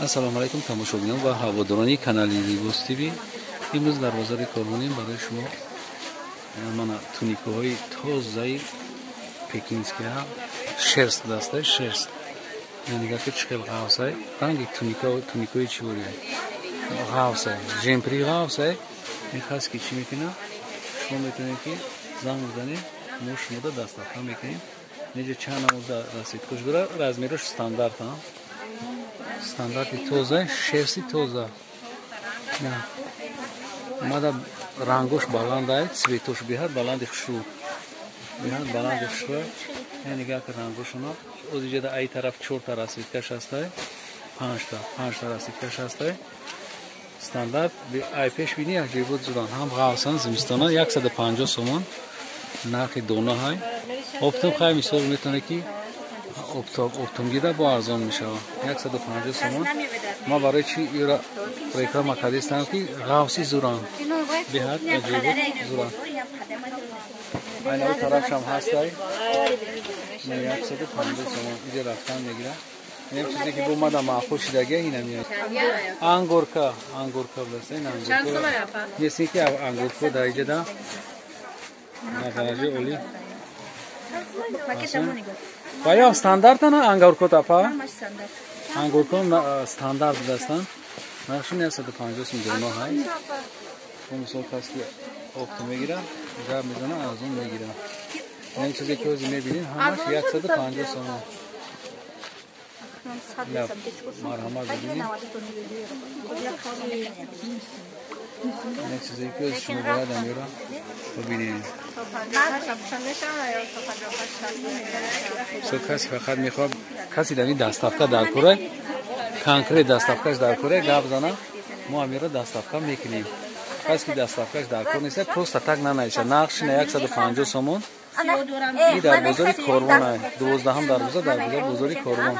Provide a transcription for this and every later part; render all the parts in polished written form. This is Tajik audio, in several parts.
Ассалому алайкум тамошобинон ва ҳаводорони канали Либос ТВ. Имрӯз дар бозори Корвонем барои шумо мана туникаҳои тозаи пекинския шерсть дастай шерсть. Нигар ки чӣ хел ғафсай ранги туника туникаи чӣ бурия ғафсай жемпри ғафсай. Ин хас ки чӣ мекунад, шумо метавонед ки занг бизанед, мо шумода доставка мекунем. Неҷа чанд намуда расидкош дора, размерош стандарт, стандарти тоза, шерсти тоза. Мада рангош баландай, цветош беҳад баланди хушрӯ, беҳад баланди хушрӯ. Нигар ки рангошона озиҷада ай тараф чорта расцветкаш ҳастай, панҷта расцветкаш ҳастай. Стандарт ай пеш бини аҷоибот зудан ҳам ғафсан зимистона 150 сомон нархи дона ҳай. Оптом хай мисол метавонед ки оптом гида бо арзон мешавад 150 сомон. Ма барои чи ира реклама кардистам ки ғафси зуран беҳад аҷоибот зуран. Айнави тарафшам ҳастай 150 сомон иҷа рафтан мегирад. Ин чизе ки бо мада маъқул шидагия ина меояд. Ангурка, ангурка будаст, ин ангурка. Нест ки ангурка дар иҷа да дараҷаи олӣ. Ва ё стандартана ангурко тапа? Ангурко стандарт будастанд. Нархшон 150 сом дона ҳай. Бо мисол кас ки опто мегирад, гап мезана, арзон мегирад. Ин чизе ки ҳозир мебинед ҳамаш 150 сомон. Марҳамат бибинед. Ин чизе ки шумо бояд амира бибинед. Со каси фақат мехоҳад, каси дар ин доставка дар кора, конкрет доставкаш дар кора гап зана, мо амира доставка мекунем. Каси ки доставкаш дар кор нест, просто так нанависа. Нархш на 150 сомон. И дар бозори Корвон, 12-ҳам дарвоза, дар бозори Корвон.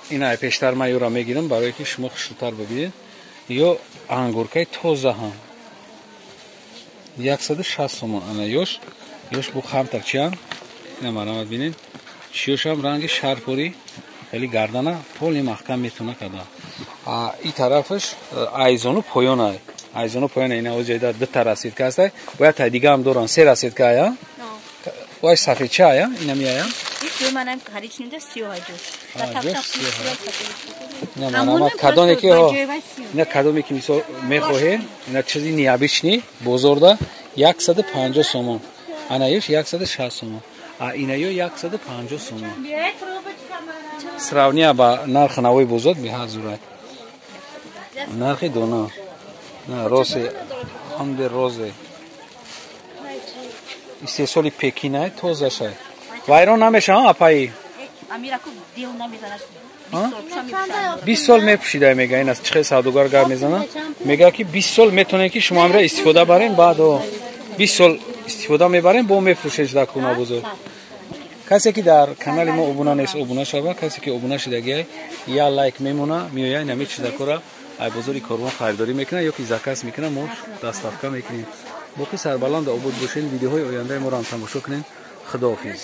Ина пештар ман юра мегирам барое ки шумо хушрӯтар бибинед. Ё ангуркаи тоза ҳам 160 сомон. Ана ёш ёш бу хамтар чиям, ина марҳамат бинед. Чиёшам ранги шарпурӣ, хеле гардана поли маҳкам метавона када. И тарафаш айзону поёна, айзону поёна. Ина оҷоида дута расцветка ҳастай, бояд тай дига ҳам доран, се расцветка ая. Вай сафедча ая, ина меая. Марҳамат кадоме ки ина кадоме ки мисол мехоҳед, ина чизи необычный бозорда 150 сомон. Ана ёш 160 сомон. А ина ё 150 сомон. Сравния ба нархи навои бозор беҳад зурай. Нархи дона. На розе, ҳамде розе. Истеҳсоли Пекинай тозашай. Вайрон намешавад апаи? 20 сол мепӯшидай мега. Ин аз чӣ хел савдогар гап мезана? Мега ки 20 сол метавонед ки шумо амра истифода барем, баъд 20 сол истифода мебарем, бо мефурӯшед дар куна бозор. Касе ки дар канали мо обуна нест, обуна шава. Касе ки обуна шидагиай, я лайк мемона, меояй нами чизакора ай бозори Корвон харидорӣ мекунад ё ки заказ мекунад, мо доставка мекунем. Боқӣ сарбаланд обод бошед, видеоҳои ояндаи моро ҳам тамошо кунед. Худоҳофиз.